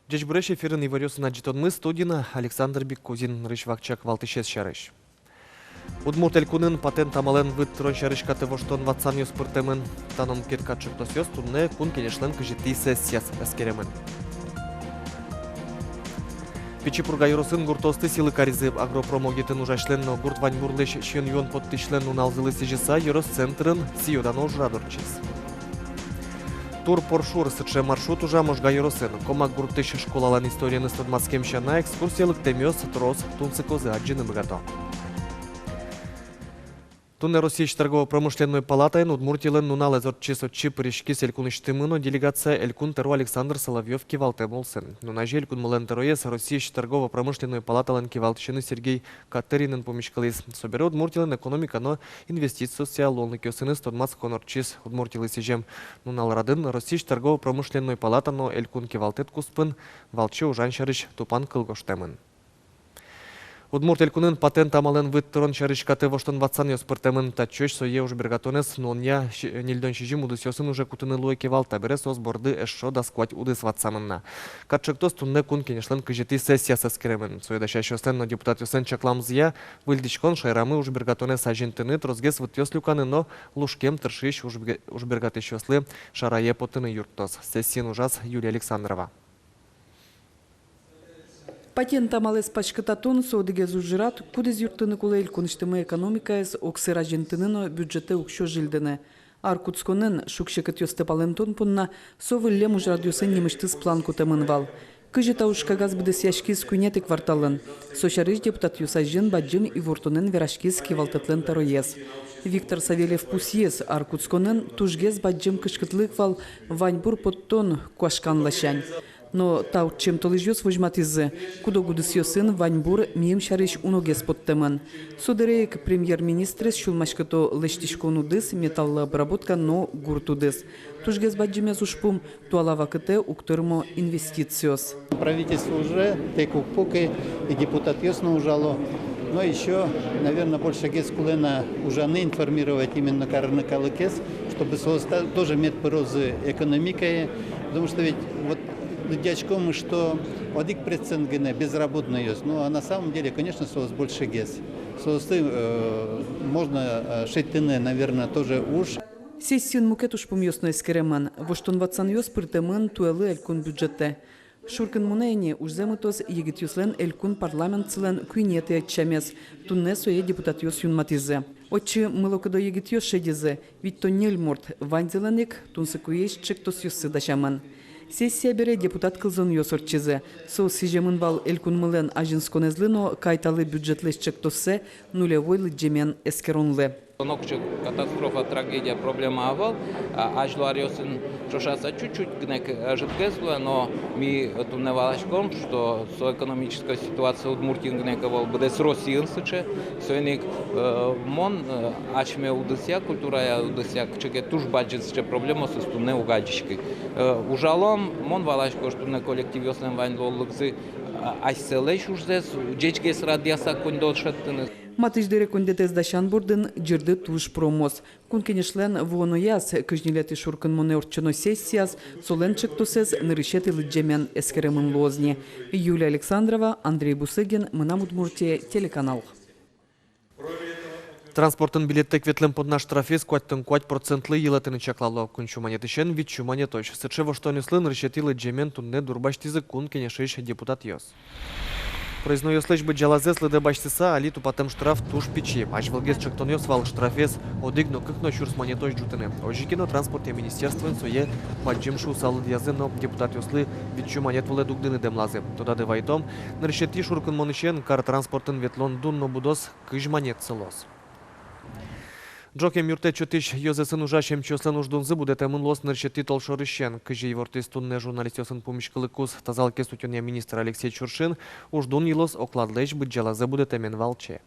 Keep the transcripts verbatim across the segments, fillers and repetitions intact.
Ӟечбуресь! Эфирын иворъёсын адӟытонмы, студиын Александр Беккузин. Нырысь вакчияк валтӥсез сярысь. Удмурт Элькунын патент амалэн выт тырон сярысь катэ воштон-ватсанъёс пыртэмын. Та но мукет катчектосъёс туннэ Кун Кенешлэн кызетӥ сессияз эскеремын. Пичи Пурга ёросын гуртоосты сӥлы каризы. Агропром огъетын ужасьлэн но гурт ваньбурлэсь сиён-юон поттӥсьлэн нуналзылы сӥзьыса ёрос центрын сӥё-дано ужрад ортчиз. «Тур Поршур» — сыӵе маршрут ужа Можга ёросын. Комак гуртысь школалэн историеныз тодматскем сяна, экскурсие лыктэмъёс трос тунсыкозэ адӟыны быгато. Туннэ Россиысь торгово-промышленной палатаын Удмуртилэн нуналэз ортчиз. Отчы пыриськиз элькунысьтымы но делегация. Элькун тӧро Александр Соловьёв кивалтэм улсын. Нуназе элькунмылэн тӧроез Россиысь торгово-промышленной палаталэн кивалтӥсеныз Сергей Катыринэн пумиськылӥз. Собере Удмуртилэн экономика но инвестициосъя луонлыкъёсыныз тодматскон ортчиз. Удмуртилы сӥзем нунал радын Россиысь торгово-промышленной палата но элькун кивалтэт куспын валче ужан сярысь тупан кыл гожтэмын. Удмурт Элькунын патент амалэн выт тырон сярысь катэ воштон-ватсанъёс пыртэмын. Татчозь сое ужбергатонэз нуонъя ньыльдон сизьым удысъёсын уже кутыны луэ ке вал, табере соос борды эшшо дас куать удыс ватсамын на. Катчектос туннэ Кун Кенешлэн кызетӥ сессияз эскеремын. Сое дасясьёслэн но депутатъёслэн чакламзыя, выльдӥськон шаерамы ужбергатонэз азинтыны, тросгес вытъёс люканы но лушкем тыршись ужбе-, ужбергатӥсьёслы шарае потыны юрттоз. Сессиын ужаз Юлия Александрова. Патент амалэз паськытатон — со одӥгез ужрад, кудӥз юрттыны кулэ элькунысьтымы экономикаез огсыр азинтыны но бюджетэ уксё зильдыны. Ар кутсконын шуг-секытъёсты палэнтон понна со выллем ужрадъёсын нимысьтыз план кутэмын вал. Кызьы та ужкагаз быдэсъяськиз куинетӥ кварталын, со сярысь депутатъёс азьын бадӟым ивортонэн вераськиз кивалтэтлэн тӧроез. Виктор Савельев пусйиз, ар кутсконын тужгес бадӟым кышкытлык вал ваньбур поттон куашкан ласянь. Но та ортчем толэзьёс возьматӥзы, куд-ог удысъёсын ваньбур миым сярысь уногес поттэмын. Со дыре ик премьер-министрез сюлмаськыто лэсьтӥськон удыс, металлообработка но гурт удыс. Тужгес бадӟымез ужпум — туала вакытэ уг тырмо инвестициос. Правительство уже тэк уг пуке, и депутатъёс но ужало. Но ещё, наверное, большегес кулэ на ужаны, информировать именно карыны калыкез, чтобы соос та-, тоже мед пырозы экономикае, потому что ведь вот лыдъяськомы, что одӥг процент гинэ безработныйёс, ну, а на самом деле, конечно, соос большегес. Соосты, э, можно, э, шедьтыны, наверное, тоже уж. Сессиын мукет ужпумъёс но эскеремын. Воштон-ватсанъёс пыртэмын туэлы элькун бюджетэ. Шуркынмонэ ини ужзэ мытоз егитъёслэн элькун парламентсылэн куинетӥ ӧтчамез. Туннэ сое депутатъёс юнматӥзы. Отчы мылокыдо егитъёс шедизы, витьтон ньыль мурт, ваньзылэн ик тунсыкоесь чектосъёссы дасямын. Сессия бере депутат кылзонъёс ортчизы. Соос сӥземын вал элькунмылэн азинсконэзлы но кайталы бюджетлэсь чектоссэ нулевой лыдӟемен эскеронлы. Нокыӵе катастрофа, трагедия, проблема ӧвӧл. А, азьло аръёсын ӵошатыса чуть-чуть гинэ ӧжытгес луэ, но ми туннэ валаськом, что со экономической ситуация Удмуртиын гинэ ӧвӧл, быдэс Россиын сыӵе. Соин ик, э, мон, э, асьме удысъя, культурая удысъя кыӵе ке туж бадӟым сыӵе проблемаосыз туннэ уг адӟиськы. Э, ужалом, мон валасько, что туннэ коллективъёслэн вань луонлыксы, а, асьсэлэсь ужзэс ӟечгес радъяса коньдон шедьтыны. Матысь дыре коньдэтэз дасян бордын ӟырдыт уж пуромоз. Кун Кенешлэн вуонояз, кызь ньылетӥ шуркынмонэ ортчоно сессияз, солэн чектосэз нырысетӥ лыдӟемен эскеремын луоз ни. Юлия Александрова, Андрей Бусыгин, «Мынам Удмуртие» телеканал. Транспортын билеттэк ветлэм понна штрафез куатьтон куать процентлы йылэтыны чаклало, куинь сю манетысен вить сю манетозь. Сыӵе воштонъёслы нырысетӥ лыдӟемен туннэ дурбасьтӥзы Кун Кенешысь депутатъёс. Проезднойёслэсь быдӟалазэс лыдэ басьтыса, али тупатэм штраф туж пичи. Азьвылгес чектонъёс вал штрафез одӥг но кык но сюрс манетозь ӝутыны. Озьы ке но транспортъя министерствоын сое бадӟым шуыса лыдъязы но депутатъёслы вить сю манет вылэ дугдыны дэмлазы. Тодады вайтом, нырысетӥ шуркынмонысен кар транспортын ветлон дун но будоз кызь манет сылоз. Ӝокем юрттэт сётӥсь ёзэсын ужась эмчиослэн уждунзы будэтэмын луоз нырысетӥ толшорысен. Кызьы ивортӥз туннэ журналистъёсын пумиськылыкуз тазалыкез утёнъя министр Алексей Чуршин, уждун йылоз окладлэсь быдӟалазэ будэтэмен валче.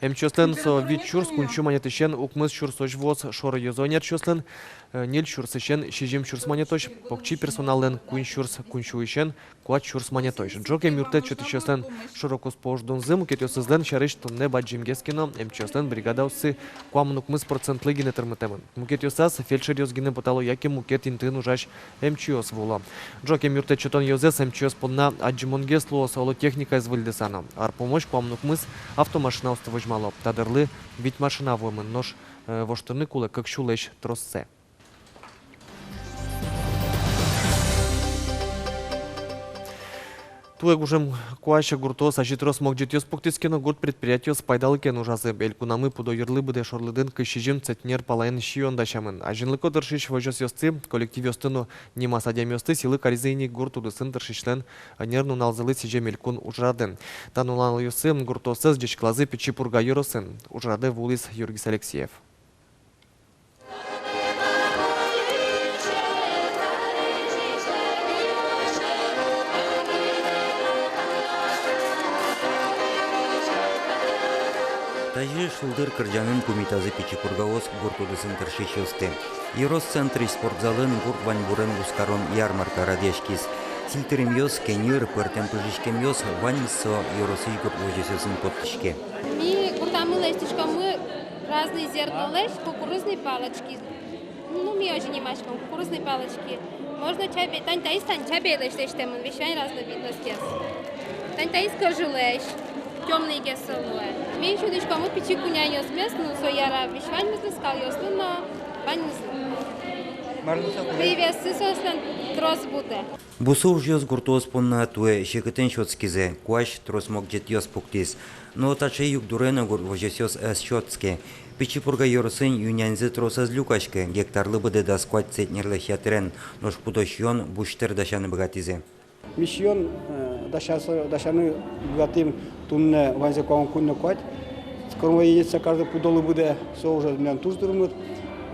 Эмчиослэн со вить сюрс куинь сю манетысен укмыс сюрсозь вуоз, шоро-ёзо ӧнерчиослэн, э, ньыль сюрсысен сизьым сюрс манетозь, покчи персоналлэн куинь сюрс куинь сюысен куать сюрс манетозь. Ӝог эмъюрттэт сётӥсьёслэн шоро-куспо уждунзы мукетъёсызлэн сярысь туннэ бадӟымгес ке но, эмчиослэн бригадаоссы куамын укмыс процентлы гинэ тырмытэмын. Мукетъёсаз фельдшеръёс гинэ потало яке мукет интыын ужась эмчиос вуо. Ӝог эмъюрттэт сётон ёзэз эмчиос понна адӟымонгес луоз, оло, техникаез выльдыса но. Ар пумозь куамын укмыс автомашинаосты возьмало. Та дырлы вить машина вуэмын, нош, э, воштыны кулэ кык сюлэсь троссэ. Туэ гужем куазь гуртоос азьытрос могӟетъёс пуктӥз ке но, гурт предприятиос пайдалыкен ужазы. Элькунамы пудо йырлы быдэ шорлыдын кызь сизьым центнер палаен сиён дасямын. Азинлыко тыршись возёсъёсты, коллективъёсты но нимаз адямиосты сӥлы каризы ини гурт удысын тыршисьлэн ӧнер нуналзылы сӥзем элькун ужрадын. Та нуналъёсы гуртоосыз ӟечкылазы Пичи Пурга ёросын. Ужрадэ вуылӥз Юргис Алексеев. Тазьы шулдыр кырӟанын пумитазы Пичи Пургаос гурт удысын тыршисьёсты. Ёрос центрысь спортзалын гурт ваньбурен вузкарон ярмарка радъяськиз. Сильтыремъёс, кеньыр, пӧртэм пыжиськемъёс — ваньмыз со ёросысь гурт возёсъёсын поттӥське. Ми гуртамы лэсьтӥськомы разный зернолэсь кукурузной палочки. Ну, ми озьы нимаськом, кукурузной палочки. Можно чабей, тань таиз, тань чабейлэсь лэсьтэмын, весь вань разновидностез. Тань таиз кӧжылэсь, тёмныйгес со луэ. Ми сюдӥськомы пичи куняёсмес, ну, со яра весь ваньмызлы, скалъёслы но, ваньмызлы. Привессы соослэн трос будэ. Бусы ужъёс гуртоос понна туэ секытэн сётскизы, куазь трос могӟетъёс пуктӥз. Но таӵе югдуре но гурт возёсъёс ӧз сётске. Пичи Пурга ёросын ю-няньзы трос ӧз люкаськы, гектарлы быдэ дас куать центнерлэсь ятырен, нош пудо сиён бусьтыр дасяны быгатӥзы. Ми сиён, э, дасяса-, дасяны быгатӥм туннэ ваньзэ куамын куинь но куать кормовой единица каждый пудолы быдэ, со уже милям туж дырмыт.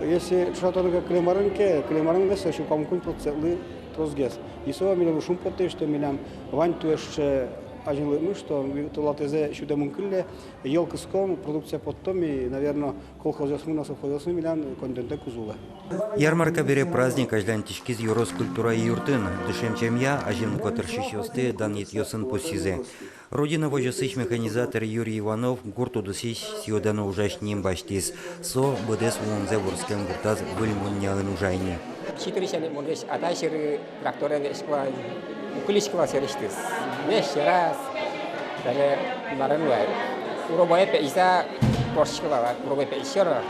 Если ӵошатоно кылем арын ке, кылем арын ке, со сю куамын куинь процентлы тросгес. И со милемлы шумпоттэ, что милям вань туэ сыӵе азинлыкмы, что ми толалтӥзэ сюдэмын кылле, йӧл кыском, продукция поттом, и, наверно, колхозъёсмы но совхозъёсмы милям коньдонтэк уз улэ. Ярмарка бере праздник азьланьтӥськиз ёрос культура юртын. Дышем семья азинлыко тыршисьёсты данъетъёсын пусйизы. «Родина» возёсысь механизатор Юрий Иванов гурт удысысь сӥё-дано ужась ним басьтӥз. Со быдэс улонзэ вордскем гуртаз выль мунёяын ужа ини. Ситрисен мунэсь атай сьӧры тракторен эськыла, укылӥськыла сьӧрысьтыз. Весь сьӧраз, дале марен вай. Уробое пе-, иза кошкыла, уробое пе-, сьӧро.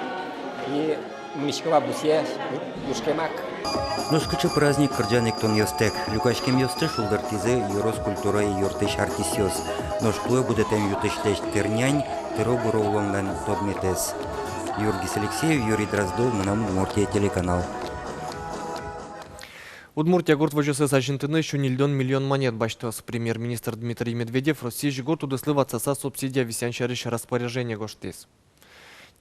И миськыла бусъе, душкемак. Нош кыӵе праздник кырӟан-эктонъёстэк. Люкаськемъёсты шулдыртӥзы ёрос культура юртысь артистъёс. Нош туэ будэтэм ю-тысьлэсь тыр-нянь — тыро-буро улонлэн тодметэз. Юргис Алексеев, Юрий Дроздов, «Мынам Удмуртие» телеканал. Удмуртия гурт возёсыз азинтыны сю ньыльдон миллион манет басьтоз. Премьер-министр Дмитрий Медведев Россиысь гурт удыслы ватсаса субсидия висъян сярысь распоряжение гожтӥз.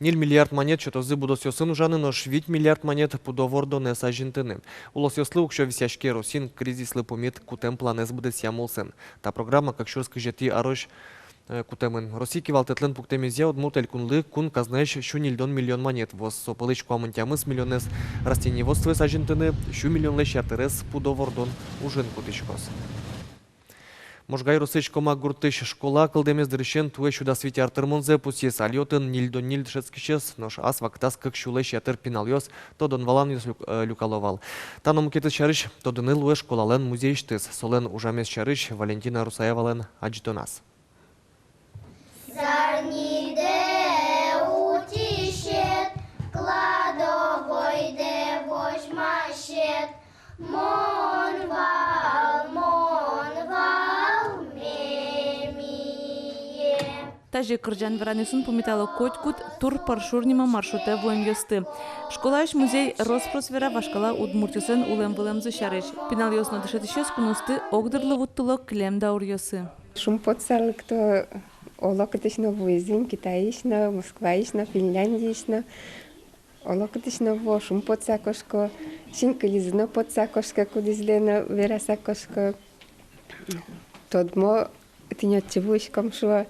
Ньыль миллиард манет сётозы будосъёсын ужаны, нош вить миллиард манет — пудо вордонэз азинтыны. Улосъёслы уксё висъяське Россиын кризислы пумит кутэм планэз быдэсъям улсын. Та программа кык сюрс кызетӥ арозь, э, кутэмын. Россия кивалтэтлэн пуктэмезъя, Удмурт Элькунлы кун казнаысь сю ньыльдон миллион манет вуоз. Со пӧлысь куамын тямыс миллионэз растениеводствоез азинтыны, сю миллионлэсь ятырез пудо вордон ужын кутӥськоз. Можга ёросысь Комак гуртысь школа кылдэмез дырысен туэ сю дас вить ар тырмонзэ пусйиз. Али отын ньыльдон ньыль дышетскисез, нош ас вакытаз кык сюлэсь ятыр пиналъёс, тодон-валанъёс люк-, э, люкало вал. Та но мукетыз сярысь тодыны луэ школалэн музейысьтыз. Солэн ужамез сярысь Валентина Русаевалэн адӟытоназ. Зарниде утисед, кладовойде возьмасед, мон вал, мон вал мемие. Тазьы кырӟан-веранъёсын пумитало котькуд «Тур-Паршур» нимо маршрутэ вуэмъёсты. Школаысь музей рос-прос вера вашкала удмуртъёслэн улэм-вылэмзы сярысь. Пиналъёс но дышетӥсьёс куносты огдырлы вуттыло кылем дауръёсы. Шумпотса лыкто, олокытысь но вуизы ини, Китайысь но, Москваысь но, Финляндиысь но. Олокытысь но вуо, шумпотса кошко, синкылизы но потса кошко, кудӥзлы но вераса кошко. Тодмо, тӥни отчы вуиськом, шуо.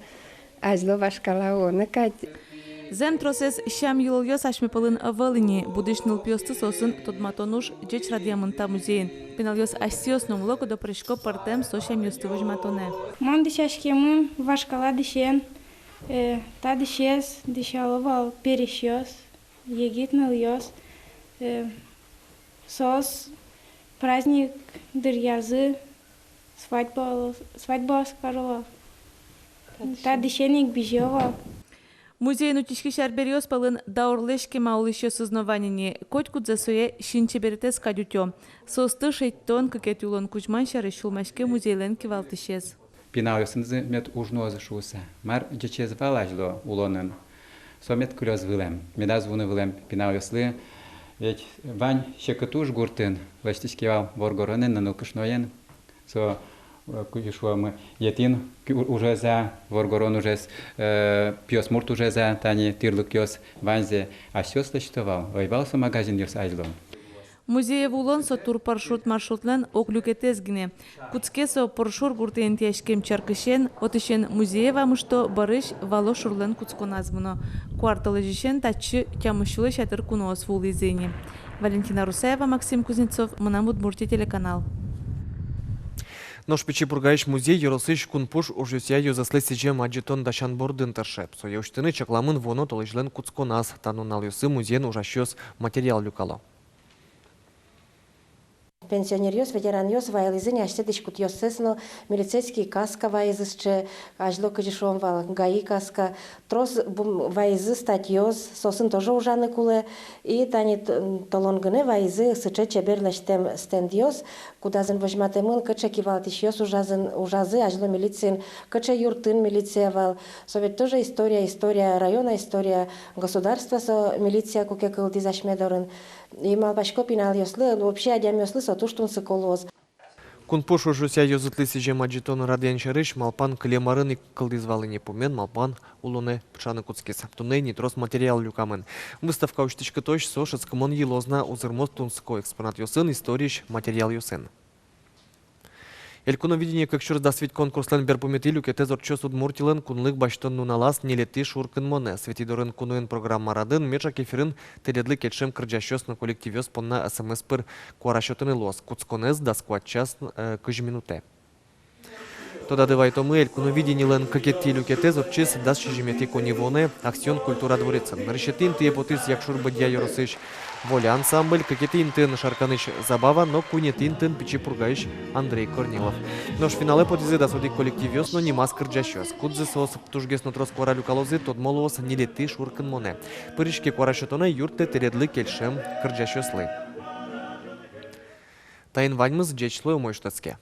Азьло вашкала улоно кадь. Зэм, тросэз сям-йылолъёс асьме пӧлын ӧвӧл ини. Будӥсь нылпиосты соосын тодматон уж ӟеч радъямын та музейын. Пиналъёс асьсэос но умыло, кудӥз пыриське пӧртэм со сямъёсты возьматонэ. Мон дӥсяськемын вашкала дӥсен. Э, та дӥсез дӥсяло вал пересьёс, егит нылъёс. Э, соос праздник дыръязы свадьба, свадьбаос каро вал. Та дӥсен ик бызё вал. Музейын утиськись арбериос пӧлын даурлэсь кема улӥсьёсыз но вань ини. Котькудзэ сое син чеберетэз кадь утё. Соосты шедьтон, кыкетӥ улон кузьман сярысь сюлмаське музейлэн кивалтӥсез. Пиналъёсынызы мед уж нуозы шуыса. Мар ӟечез вал азьло улонын, со мед кылёз вылэм. Медаз вуны вылэм пиналъёслы. Ведь вань секыт уж гуртын лэсьтӥське вал воргоронэн но нылкышноен. Со, э, кызьы шуомы, етӥн ки-, у-, ужез-а, воргорон ужез, э, пиосмурт ужез-а, тани тӥрлыкъёс, ваньзэ асьсэос лэсьто вал, ӧй вал со магазинъёс азьло. Музее вуылон — со турпаршрут маршрутлэн ог люкетэз гинэ. Кутске со Поршур гуртэ интыяськем черкысен, отысен музее вамышто, бӧрысь Вало шурлэн кутсконаз мыно. Куартолэзьысен татчы тямыс сюлэсь ятыр куноос вуылӥзы ини. Валентина Русаева, Максим Кузнецов, «Мынам Удмуртие» телеканал. Нош Пичи Пургаысь музей ёросысь кунпуш ужъёсъя ёзэслы сӥзем адӟытон дасян бордын тырше. Сое усьтыны чакламын вуоно толэзьлэн кутсконаз. Та нуналъёсы музейын ужасьёс материал люкало. Пенсионеръёс, ветеранъёс вайылӥзы ни асьсэ дӥськутъёссэс но, милицейский каска вайизы сыӵе, азьло, кызьы шуом вал, ГАИ каска. Трос бум-, вайизы статьёс, соосын тоже ужаны кулэ. И тани т-, толон гинэ вайизы сыӵе чебер лэсьтэм стендъёс, кудазын возьматэмын, кыӵе кивалтӥсьёс ужазы, ужазы азьло милициын, кыӵе юртын милиция вал. Со ведь тоже история, история района, история государства, со милиция куке кылдӥз асьме дорын. И малпасько, пиналъёслы, вообще адямиослы со туж тунсыко луоз. Кунпуш ужъёсъя ёзэслы сӥзем адӟытон радъян сярысь малпан кылем арын ик кылдӥз вал ини. Пумен малпан улонэ пыӵаны кутскиз. Туннэ ини трос материал люкамын. Выставка усьтӥськытозь со шӧдскымон йылоз на, узырмоз тунсыко экспонатъёсын, историысь материалъёсын. «Элькуновидение кык сюрс дас вить» конкурслэн берпуметӥ люкетэз ортчоз Удмуртилэн кунлык басьтон нуналаз, ньылетӥ шуркынмонэ. Светӥ дорын куноын программа радын, меӵак эфирын тӥледлы кельшем кырӟасьёс но коллективъёс понна СМС пыр куара сётыны луоз. Кутсконэз дас куать час, э, кызь минутэ. Тодады вайтомы, «Элькуновидениелэн» кыкетӥ люкетэз ортчиз дас сизьыметӥ коньывуонэ «Аксион» культура дворецын. Нырысетӥ интые потӥз Якшур-Бӧдья ёросысь «Воля» ансамбль, кыкетӥ интыын Шарканысь «Забава» но куинетӥ интыын Пичи Пургаысь Андрей Корнилов. Нош финалэ потӥзы дас одӥг коллективъёс но нимаз кырӟасьёс. Кудзэ соос тужгес но трос куара люкалозы, тодмо луоз ньылетӥ шуркынмонэ. Пыриське куара сётонэ, юрттэ тӥледлы кельшем кырӟасьёслы. Таин ваньмыз. Ӟеч луэ, умой шутэтске.